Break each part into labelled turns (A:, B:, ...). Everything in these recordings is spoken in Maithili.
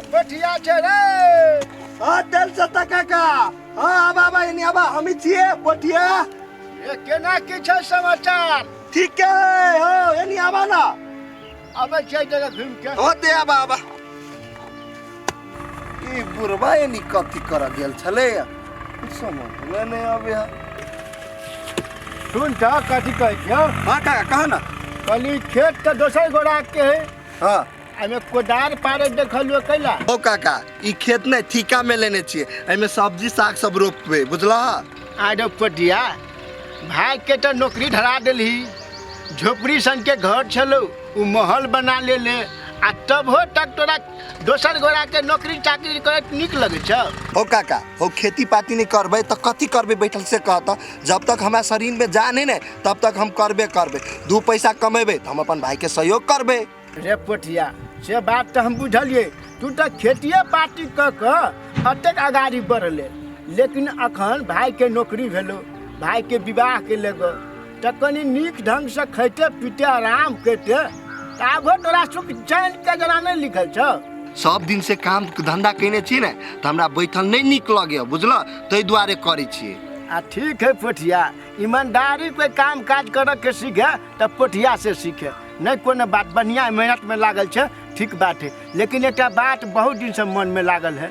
A: पठिया छै रे।
B: हाँ तेल सत्ता काका, हाँ आबा आबा एनी आबा, हमी छिए पोठिया।
A: ए केना की छै समाचार?
B: ठीक है हो, एनी आबा ना।
A: आबै छै जगह घुमि के।
B: होते आबा आबा। ई बुढ़बा एनी कथी कर गेल छलै, कुछ समझ में नहीं आबे है।
A: सुन तऽ कथी कहै छियौ?
B: हाँ काका कह ना।
A: कहली खेत तऽ दोसर गोरा के है।
B: हाँ।
A: एहिमे कोदार पारे देखलियो कैला?
B: ओ काका ई खेत ने ठीका में लेने छियै, एहिमे सब्जी साग सब रोपबै, बुझलह?
A: आरे पटिया भाई के तऽ नौकरी धरा देलही, झोपड़ी सन के घर छलो उ महल बना ले ले, आ तब हो तक तोरा दोसर गोरा के नौकरी चाकरी करैत नीक लगै छौ?
B: हो काका हो, खेती पाती नहीं करबै तऽ कथी करबै बैठल से कह तऽ? जब तक हमरा शरीर में जान है ने तब तक हम करबे करबै, 2 पैसा कमेबै तऽ हम अपन भाई के सहयोग करबै।
A: रे पोठिया से बात तऽ हम बुझलियै, तू तऽ खेतिए पाती कऽ कऽ अतेक अगाड़ी बढ़ले, लेकिन अखन भाईके नौकरी भेलो, भाईके विवाह के लेगो तऽ कनि नीक ढङ्गसँ खैते पीते आराम करते, तऽ आबो तोरा सुख चैन के जरा नहि लिखल छौ?
B: सब दिन से काम धंधा केने छी ने तऽ हमरा बैठल नहीं नीक लगैए, बुझल? ताहि दुआरे करै छियै।
A: आ ठीक है पोठिया, ईमानदारी पे काम काज करऽ के सीखे तऽ पोठिया से सीखे, नहीं कोनो बात, बढ़िया मेहनत में लागल छै, ठीक बात है। लेकिन एकटा बात बहुत दिन से मन में लागल है,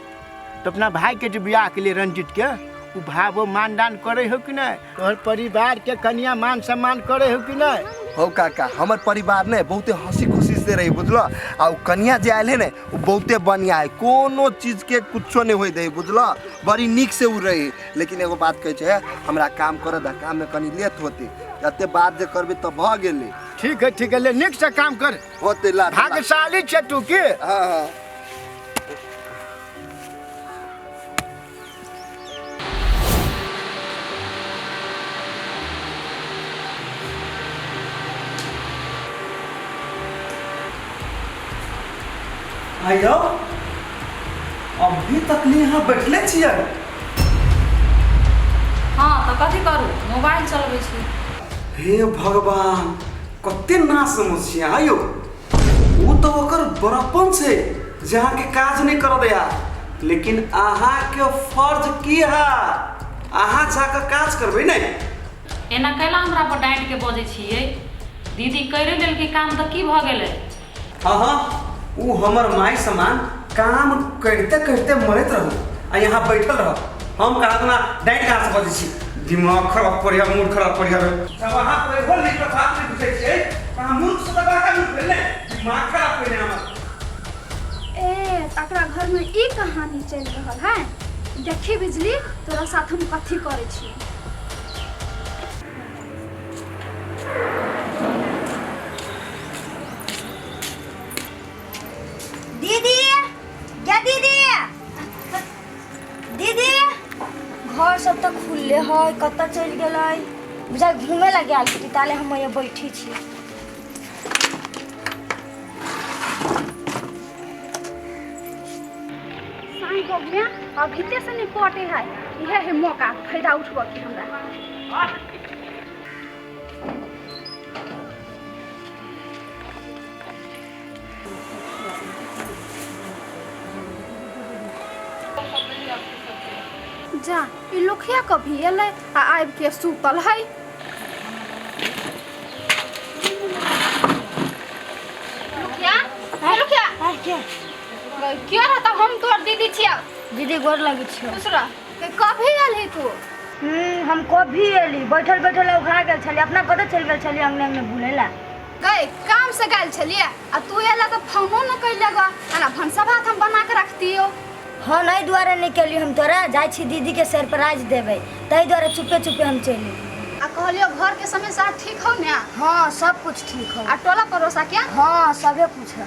A: तो अपना भाई के जे बियाह के लिए रंजित के उ भावो मानदान करे हो कि नहीं? तोहर परिवार के कन्या मान सम्मान करे हो कि नहीं?
B: हो काका हमर परिवार ने बहुते हंसी खुशी से रही, बुझल? आ उ कन्या जे आयल है ने उ बहुते बढ़िया है, कोनो चीज के कुछो नहीं होय दे, बुझल? बड़ी नीक से उ रही। लेकिन एगो बात कहै छै, हमरा काम करऽ दे, काम में कनी लेट होते, एते बात जे करबे तऽ भऽ गेलै।
A: ठीक है ठीक है, ले नीक से काम कर।
B: होते ला
A: भाग्यशाली छे तू की।
B: हाँ हाँ।
C: आइयो अभी तक नहीं यहाँ बैठले छियै।
D: हाँ तऽ कथी करू, मोबाइल चलबै छी।
C: हे भगवान कते ना समझ छियै आइयो, ओ तऽ ओकर बड़प्पन छै जे अहाँके काज नहि करऽ दैया, लेकिन अहाँके फर्ज की है, अहाँ जाकऽ काज करबै ने।
D: एना कैला हमरा पर डाँटि के बजै छियै? दीदी करि लेलकै काम तऽ की भऽ गेलै?
C: हाँ हाँ उ हमर माय समान काम करिते करिते मरैत रहू आ यहाँ बैठल रह, हम कहाँ ना डाँटि कहाँ से बजै छी, दिमाग खराब करिया मूड खराब करिया। जब अहाँ कहियो नीक बात नहि बुझै छियै तऽ अहाँ मूर्ख से तऽ बड़का मूर्ख भेल ने, दिमाग खराब करिया हमर।
E: ए तकरा घर में ई कहानी चलि रहल है, देखी बिजली तोरा साथ हम कथी करै छी।
F: दीदी या दीदी दीदी घर सब तऽ खुलले है, कतऽ चलि गेलै? बुझाइ घूमे ला गेल छी, ताले हम यहाँ बैठी छी।
E: साईं बबुआ अभी से नहीं पटे है, इहे है मौका फायदा उठबऽ के हमरा। जा ई लोखिया कभी एलै आ आबि के सुतल है। लोखिया, हे लोखिया।
F: आ के?
E: के रहता? हम तोर दीदी छियौ।
F: दीदी गोर लगै छियौ।
E: खुश रह। कभी आयल ही तू?
F: हम कभी एली, बैठल बैठल उघा गेल छली, अपना कतऽ चलि गेल छली अंगने अंगने घुमै ला।
E: गई काम से गेल छलियै आ तू एला तऽ फोनो न कैले ग, आ ना भनसा भात हम बना के रखतियौ।
F: हाँ नहीं दुआरे नहीं केली हम, तोरा जाइ छी दीदी के सरप्राइज देबै ताहि दुआरे चुपे चुपे हम चलि एली।
E: आ कहलियौ घर के समाचार ठीक हौ ने?
F: हाँ सब कुछ ठीक हौ।
E: आ टोला पड़ोसा के?
F: हाँ सबे कुछ हौ।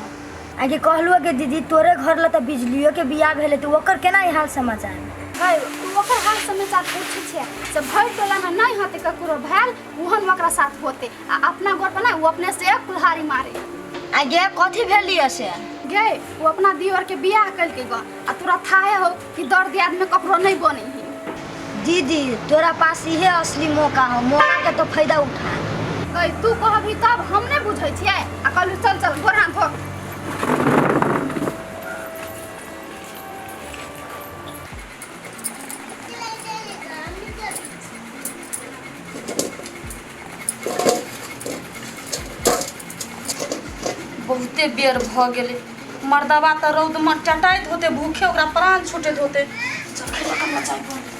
F: आगे कहलु कि दीदी तोरे घर ला तऽ बिजलियो के बियाह भेलै तऽ ओकर केना ई हाल समाचार?
E: गई तू ओकर हाल समाचार पूछै छै से भरि टोला में नहीं होते ककरो भेल ओहन ओकरा साथ होते, आ अपना गोर पर ना वो अपने से कुल्हाड़ी मारे।
F: आगे कथी भेलिए से?
E: गे वो अपना दियोर के बियाह कलके ग, आ तोरा थाहे हो कि दर दियाद में ककरो नहीं बने ही।
F: दीदी तोरा पास इहे असली मौका हो, मौका के तो फायदा उठा।
E: गई तू कहबी तब हम नहीं बुझै छियै। आ कहलु चल चल गोर हाथ धो।
D: बहुते बेर भऽ गेलै। मर्दबा तऽ रौदमे टटाइत होतै, भूखे ओकरा प्राण छूटैत होतै। जलखै लऽ कऽ बचाइ पड़तै।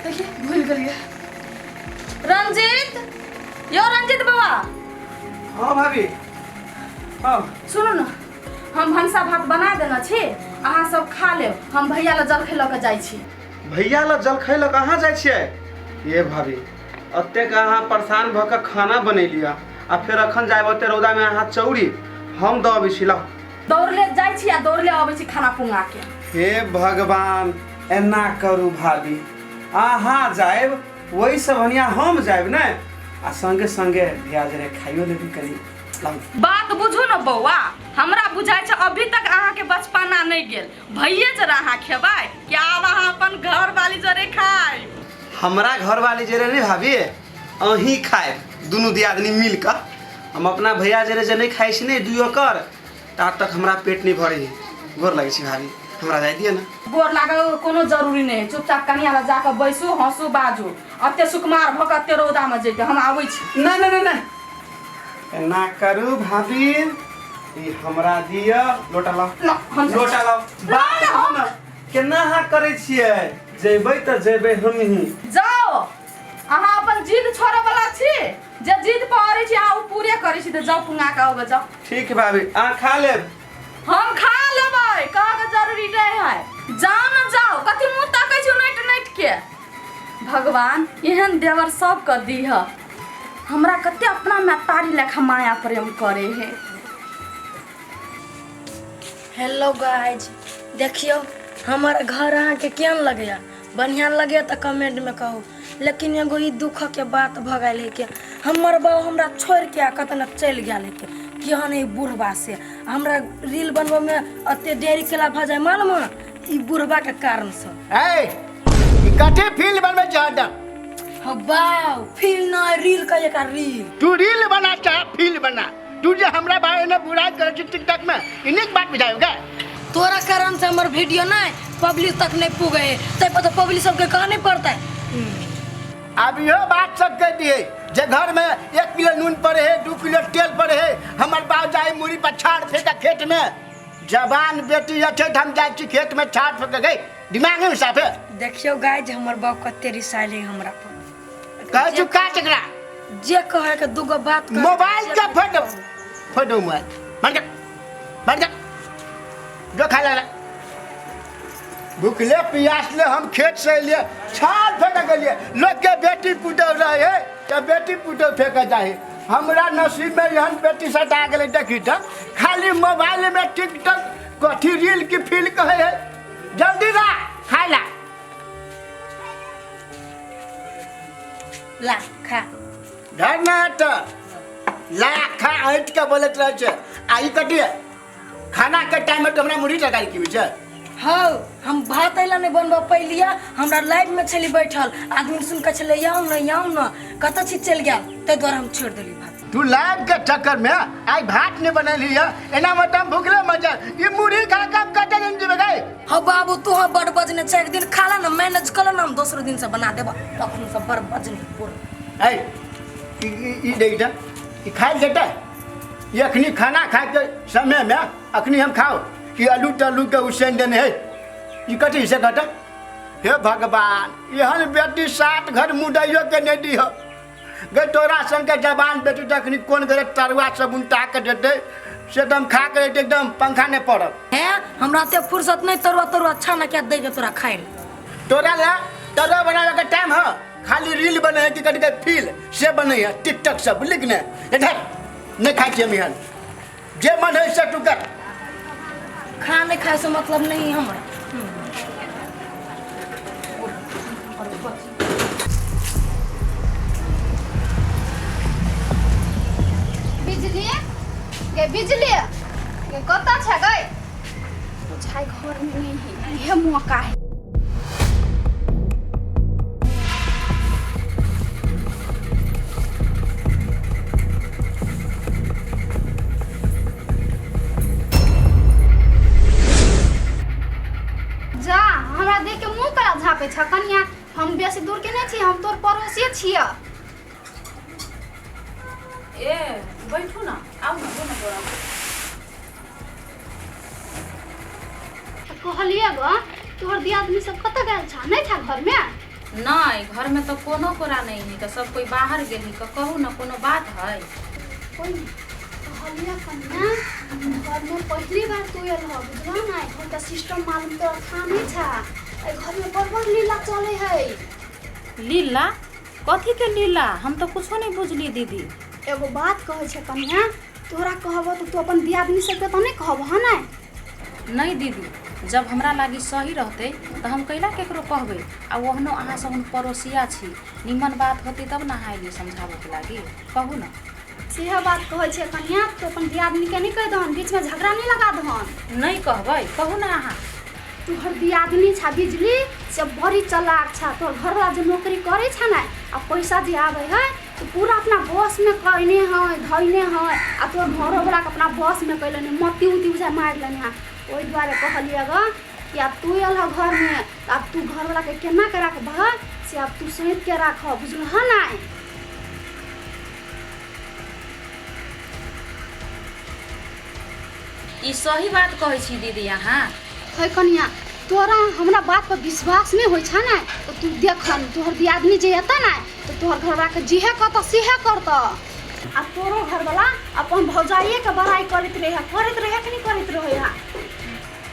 D: देखिए भूलि गेलियै। रंजीत, यौ रंजीत बाबा।
C: हाँ भाभी, हाँ।
D: सुनू ने, हम भनसा भात बना देने छी, अहाँ सब खा लेब। हम भैया लए जलखै लऽ कऽ जाइ छी।
C: भैया लए जलखै लऽ कऽ अहाँ जाइ छियै? ये भाभी, एतेक अहाँ परेशान भऽ कऽ खाना बनेलियै आ फेर अखन जायब ओते रौदामे अहाँ चौरी? हम दऽ अबै छी, लाउ।
D: दौड़ले जाइ छी आ दौड़ले अबै छी खाना पुंगा के।
C: हे भगवान, एना करू भाभी, अहाँ जायब ओहिसँ बढ़िआँ हम जायब ने, आ संगे संगे भैया जरे खाइयो लेबी कनी। लाउ।
D: बात बुझू ने बौआ, हमरा बुझाइ छै अभी तक अहाँके बचपना नहि गेल। भैये जरा अहाँ खेबै कि आब अहाँ अपन घरवाली जरे खाइ?
C: हमरा घरवाली जरे नहि भाभी, अहीं खायब दुनू दियादनी मिल कऽ। हम अपना भैया जरे जे नहि खाइ छी ने दुइयो कर, ता तक हमरा पेट नहि भरै है। गोर लगै छी भाभी, हमरा जाय दिअ ने।
D: गोर लागल कोनो जरूरी नहि है। चुपचाप कनिया लग जाकऽ बैसू, हँसू बाजू। एते सुकुमार भऽ कऽ एते रौदामे जैते? हम आबै छी।
C: नहि नहि नहि नहि, एना करू भाभी, ई हमरा दिअ, लोटा लाउ।
D: ल, हम
C: लोटा लाउ। बात कहू ने, केना अहाँ करै छियै? जेबै तऽ जेबै हमही।
D: जाओ, अहाँ अपन जिद छोड़ऽ वाला छी? जे जिद पर अड़ै छी अहाँ, ओ पूरे करै छी। तऽ जाउ, पुंगा के आउ, जाउ।
C: ठीक है भाभी, अहाँ खा लेब।
D: हम खा लेबै, कहऽ के जरूरी नहि है। जाओ ने, जाओ। कथी मुँह ताकै छी उनटि उनटि के? भगवान एहन देवर सबके दीह। हमरा कते अपना महतारी लेखा माया प्रेम करे है।
F: हेलो गाइज, देखियौ हमर घर अहाँके केहन लगैए? बढ़िआँ लगैए तऽ कमेंटमे कहू। लेकिन एगो ई दुखके बात भऽ गेल है कि हमर बाबू हमरा छोड़िके आ कतऽ ने चलि गेल है। केहन है बुढ़बा से हमरा रील बनबऽमे एते देरी केला भऽ जाय मालूम है? ई बुढ़बाके कारणसँ।
A: ए, ई कथी फील्ड बनबै छै हरदम?
F: हँ बाउ, फील नहि, रील कहिए का, रील।
A: तू रील बना चाहे फील्ड बना, तू जे हमरा बारे में बुराई करे छी टिकटॉक में, ई नीक बात बुझायोगे?
F: तोरा कारण से हमर वीडियो नहीं पब्लिक तक नहीं पुगे है, तै पर तो पब्लिक सबके कह नहीं पड़ता है।
A: अब इहो बात सब कह दिए जे घर में 1 किलो नून पड़े है, 2 किलो तेल पड़े है, हमर बाप जाए मुड़ी पर छाड़ फेंका खेत में। जवान बेटी अछे हम जाइ छी खेत में छाड़ फेंके गई, दिमाग में साफे।
F: देखियो गाइज, हमर बाप कते रिसाइल है हमरा पर।
A: कह चुका एकरा।
F: जे कहे के दूगो बात कहे।
A: मोबाइल के फोटो फोटो, मोबाइल बंद कर, बंद कर। जो खा ला। भूखले प्यासले हम खेत से एलिए, छाल फेंक गेलिए। लोग के बेटी पुतोह रहे है तऽ बेटी पुतोह फेंक जाए, हमरा नसीब में एहन बेटी सटा गेलै। देखी तऽ खाली मोबाइल में टिकटॉक कथी रील की फील कहे है। जल्दी ला, खाय ला।
F: ला खा।
A: धर ना तऽ ला खा, ऐठ के बोलैत रहै छै। आ ई कथी है? खाना के टाइम में तो हमरा मुड़ी तरकारी की छै?
F: हौ, हम भात अइला नहीं बनबऽ पैलिया। हमरा लाइव में छली बैठल, आदमी सुन के छलै, आउ न, आउ न, कतऽ छी, चलि गेल, ताहि दुआरे हम छोड़ि देली भात।
A: तू लाइव के चक्कर में आइ भात नहीं बनैली है, एना में तो हम भूखले मर जाए। ई मुड़ी खा के हम कते दिन जीवे गए?
F: हौ बाबू, तू हाँ बड़ बजने छै। एक दिन खा ला न, मैनेज कर ना, हम दोसरो दिन से बना देब। तखन से बड़ बजने पूर।
A: ऐ, ई ई ई देख जा, ई खाइल जेतै? ई अखनी खाना खाए के समय में अखनी हम खाओ कि आलू तालू के उसैन देने है? ई कथी से कट? हे भगवान, एहन बेटी सात घर मुदैयो के नहीं दीह गे। तोरा सन के जवान बेटी तखनी कोन घरे तरुआ सब उनटा के देतै से एकदम खा के रहतै, एकदम पंखा नहीं पड़त।
F: है, हमरा ते फुर्सत नहीं तरुआ तरुआ छाना के दे के तोरा खाइ ले।
A: तोरा ला तरुआ बनावे के टाइम है? खाली रील बने है कि कथी के फील से बने है टिकटॉक सब, बुझली कि नहीं? इधर नहीं खाइ छियै हम एहन, जे मन है से तू कर।
F: खा, नहीं खाए से मतलब नहीं हमरा।
E: बिजली गे, बिजली गे, कतऽ छै गई? बुझाइ घर में नहीं है, इहे मौका है। जा, हमरा देख के मुंह करा झापे छ? कनिया, हम बेसी दूर के नहीं छी, हम तोर पड़ोसिए छियै।
D: ए बैठू ना, आउ ना, ना गोरा।
E: तऽ कहलियै गो, तोहर दियादनी सब कतऽ गेल छा? नहि छा घरमे?
D: नहीं, घर में तो कोनो कोरा नहीं है, तो सब कोई बाहर गेल है। कहू ना, कोनो बात है?
E: कोई नहीं। कहलियै कन्या, घरमे पहिली बार तू एल ह, बुझलह ने? घरके सिस्टम मालूम तोरा था नहीं छा। एहि घरमे बड़ बड़ लीला चलै है।
D: लीला? कथी के लीला? हम तो कुछो नहीं बुझली दीदी।
E: एगो बात कहै छै कन्या, तोरा कहबो तऽ तू अपन दियादनी सबके तऽ नहि कहबह ने?
D: नहीं दीदी, जब हमरा लागी सही रहते तो हम कैला केकरो कहबै। आ ओहनो अहाँ सब पड़ोसिया छी, निमन बात होती तब ना अहाँ एलियै समझाबऽ के लागी। कहू ना।
E: सेह बात कहै छै कन्या, तू अपन दियादनीके नहि कहि दहन, बीचमे झगड़ा नहि लगा दहन।
D: नहीं कहबै, कहू ना अहाँ।
E: तोहर दियादनी छा बिजली से बड़ी चलाक छा। तोहर घरवाला जे नौकरी करै छा ने आ पैसा जे आबै है तो पूरा अपना बस में कयने है, धैने है। आ तोहर घरोवला के अपना बस में कैलनि, मती उती बुझा मारि लेने है। ओहि दुआरे कहलियै ग कि आब तू एल घरमे, तऽ आब तू घरवला के केना के राखबह से आब तू सैंत के राखह, बुझलह ने?
D: ई सही बात कहै छी दीदी अहाँ।
E: है कनिया, तोरा हमरा बात पर विश्वास नहि होइ छ ने तऽ तू देखन, तोहर दियादनी जे एतऽ ने तऽ तोहर घरवला के जेहे कहतऽ सेहे करतऽ। आ तोरो घरवला अपन भौजाइए के बड़ाई करैत रहै, करैत रहै कि नहि करैत रहै है?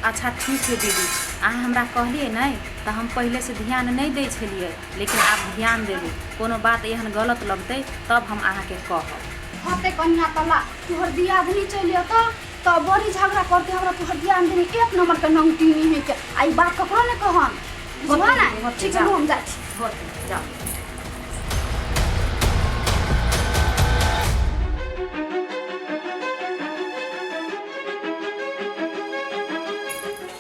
D: अच्छा ठीक है दीदी, अहाँ हमरा कहलियै नहि तऽ हम पहिलेसँ ध्यान नहि दै छलियै, लेकिन आब ध्यान देबै। कोनो बात एहन गलत लगतै तब हम अहाँके कहब।
E: होते कनिया, तला तोहर दियादनी चलि एतऽ तऽ बड़ी झगड़ा करते। हमरा तोहर दियादनी एक नंबर के नंगटीनी है के। आ ई बात ककरो नहि कहन, बुझलह ने?
D: होतै,
E: ठीक है,
D: जाउ।
E: हम जाइ छी।
D: होतै, जाउ।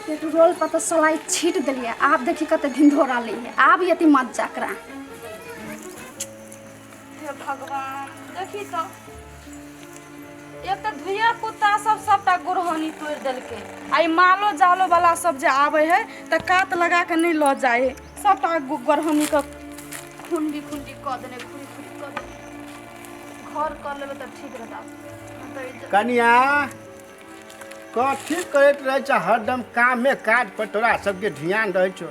E: पेट्रोल पर तऽ सलाई छीट देलियै, आब देखी कते धिंधोरा लै है। आब यति मत जाकरा।
D: हे भगवान, देखी तऽ एक तऽ धिया पुता सब सबटा गोरहनी तोड़ि देलकै। आ ई मालो जालो वाला सब जे आबै है तऽ कात लगा के नहि लऽ जाइ है, सबटा गोरहनी के
E: खुंडी खुंडी कऽ देने, खुरी खुरी कऽ देने। घर कर लेबै तऽ ठीक रहता।
A: कनिया, कथी करैत रहै छ हरदम? कामे काज पर तोरा सबके ध्यान रहै छौ।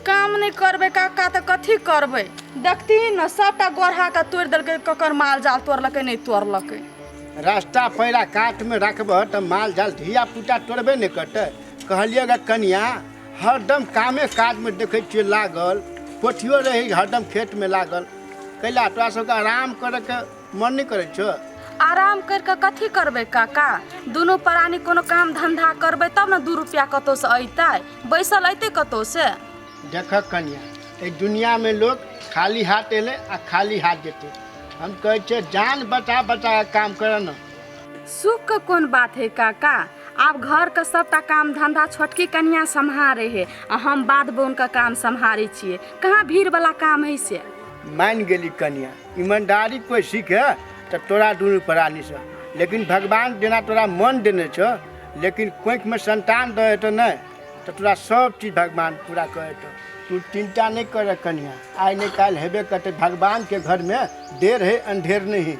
D: काम नहि करबै काका तऽ कथी करबै? देखती ने, सबटा गोरहा के तोड़ि देलकै। ककर माल जाल तोड़लकै, नहि तोड़लकै।
A: रास्ता पैरा कातमे राखबह तऽ माल जाल धिया पुता तोड़बे नहि करतै। कहलियै गे कनिया, हरदम कामे काजमे देखै छियै लागल, पोठियो रहै हरदम खेतमे लागल। कैला तोरा सबके आराम करैके मन नहि करै छौ?
D: आराम करि कऽ कथी करबै काका? दुनू प्राणी कोनो काम धंधा करबै तब ने 2 रुपया कतहुसँ अयतै। बैसल अयतै कतहुसँ?
A: देखक कनिया, एहि दुनियामे लोक खाली हाथ एलै आ खाली हाथ जेतै। हम कहै छियै, जान बचा बचा के काम कर न।
D: सुख के कोन बात है काका? आब घर के सबटा काम धंधा छोटकी कनिया सम्हारे है आ हम बाध बोन के काम सम्हारे छियै। कहाँ भीड़ वाला काम है से?
A: मान गेली कनिया, ईमानदारी कोई सीखे तऽ तोरा दुनू प्राणीसँ। लेकिन भगवान जेना तोरा मन देने छौ, लेकिन कोखिमे संतान दऽ हेतौ नहि तऽ तोरा सब चीज भगवान पूरा कऽ हेतौ। तू चिंता नहि कर कनिया, आइ नहि काल्हि हेबे करतै। भगवानके घरमे देर है, अंधेर नहीं है।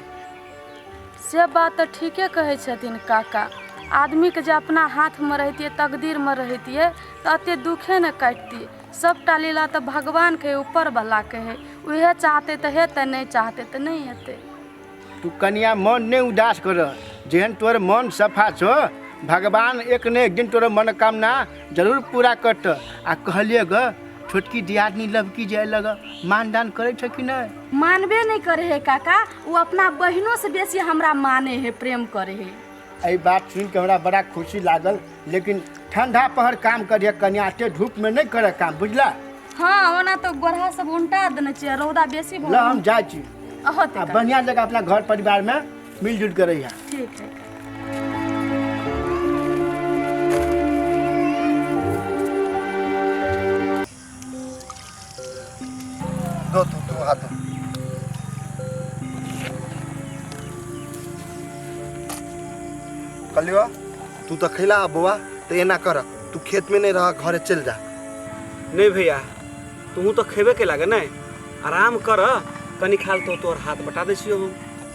D: से बात तऽ ठीके कहै छथिन काका। आदमीके जे अपना हाथमे रहितियै, तकदीरमे रहितियै तऽ एते दुखे ने काटतियै। सबटा लीला तऽ भगवानके है, ऊपरवलाके है। उएह चाहतै तऽ हेतै, नहि चाहतै तऽ नहि हेतै।
A: तू कनिया मन नहि उदास कर। जेहन तोर मन सफा छौ, भगवान एक ने एक दिन तोर मनोकामना जरूर पूरा करत। आ कहलिए ग, छोटकी दियादनी लबकी जाय लग मानदान करै छ कि नहि?
D: मानबे नहि करे है काका। ओ अपना बहिनो से बेसी हमरा माने है, प्रेम करे है।
A: एहि बात सुनि के हमरा बड़ा खुशी लागल। लेकिन ठंडा पहर काम करिए कनिया, एते धूप में नहि करे काम, बुझला?
D: हाँ, ओना तऽ गोरहा सब उल्टा देने छियै, रौदा बेसी
A: ल, हम जाइ छी।
D: होतै।
A: आ बढ़िया जगह अपना घर परिवार में मिलजुल के रहिए।
D: ठीक है।
B: दो तू तू हाथ दो। कहलियो, तू तऽ खैला बौआ, तऽ एना कर, तू खेत में नहीं रह, घरे चल जा।
C: नहीं भैया, तू तो खेबे के लागे नहीं, आराम कर कनी खाल तो तोर हाथ बटा दै छियो हम।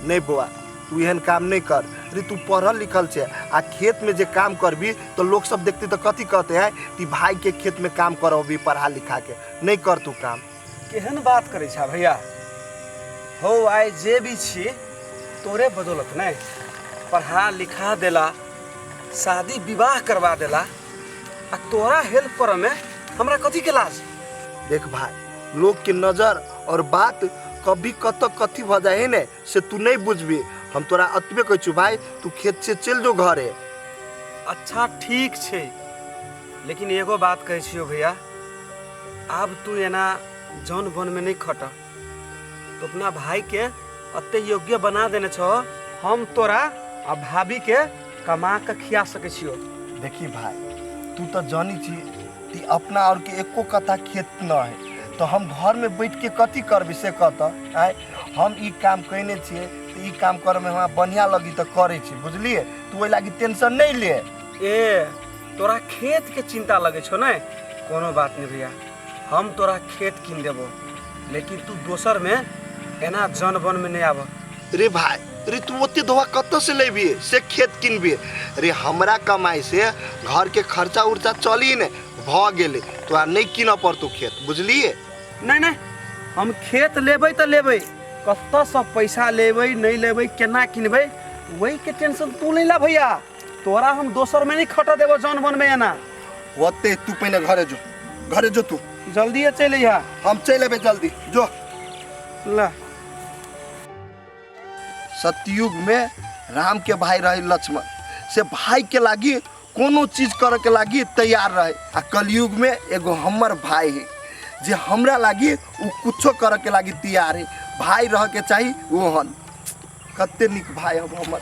B: नहीं बौआ। तू एहन काम नहीं कर। अरे तू पढ़ल लिखल छे आ खेत में जे काम करबी तो लोग सब देखते तो कथी कहते हैं कि भाई के खेत में काम करबी पढ़ा लिखा के, नहीं कर तू काम।
C: केहन बात करै छा भैया? हो आइ जे भी छी तोरे बदौलत नहीं, पढ़ा लिखा देला, शादी विवाह करवा देला, आ तोरा हेल्प करऽ में हमरा कथी के लाज?
B: देख भाई, लोग के नजर और बात कभी कत कथी भ जाए ने से तू नहीं बुझबी। हम तोरा अतबे कहै छु भाई, तू खेत से चल जो घरे।
C: अच्छा ठीक छै, लेकिन एगो बात कहै छियौ भैया, आब तू एना जन बन में नहीं खट। तो अपना भाई के अते योग्य बना देने छो, हम तोरा आ भाभी के कमा के खिया सकै छियौ।
B: देखी भाई, तू तो जानी छी कि अपना और के एको कथा खेत न है, तो हम घर में बैठ के कथी करबी से कहता? आय हम ई काम कयने छियै तो ई काम करे में हमरा बढ़िया लगी तो करे छी, बुझलिए? तू ओहि लागी टेंशन नहीं ले।
C: ए तोरा खेत के चिंता लगे छो ने? कोनो बात नहीं भैया, हम तोरा खेत किन देबो, लेकिन तू दोसर में एना जन बन में नहीं आब।
B: रे भाई, रे तू ओते धोआ कतऽ से लेबी से खेत किनबी? रे हमरा कमाई से घर के खर्चा उर्चा चली ने भ गेलै, तोरा नहीं किनऽ पड़तौ खेत, बुझलिए?
C: नहीं नहीं, हम खेत लेबै तऽ लेबै, कतऽ से पैसा लेबै नहीं लेबै केना किनबै वही के टेंशन तू नहीं ला भैया। तोरा हम दोसर में नहीं खटा देबो जन बन में एना।
B: ओते तू पहिने घरे जो, घरे जो तू
C: जल्दी चलि अइहा।
B: हम चलि एबै जल्दी, जो।
C: ला।
B: सतयुग में राम के भाई रहे लक्ष्मण, से भाई के लागी कोनो चीज करे के लागी तैयार रहे, आ कलयुग में एगो हमर भाई है जे हमरा लागी उ कुछो करे के लागी तैयार है। भाई रह के चाही ओहन, कते निक भाई हम हमर।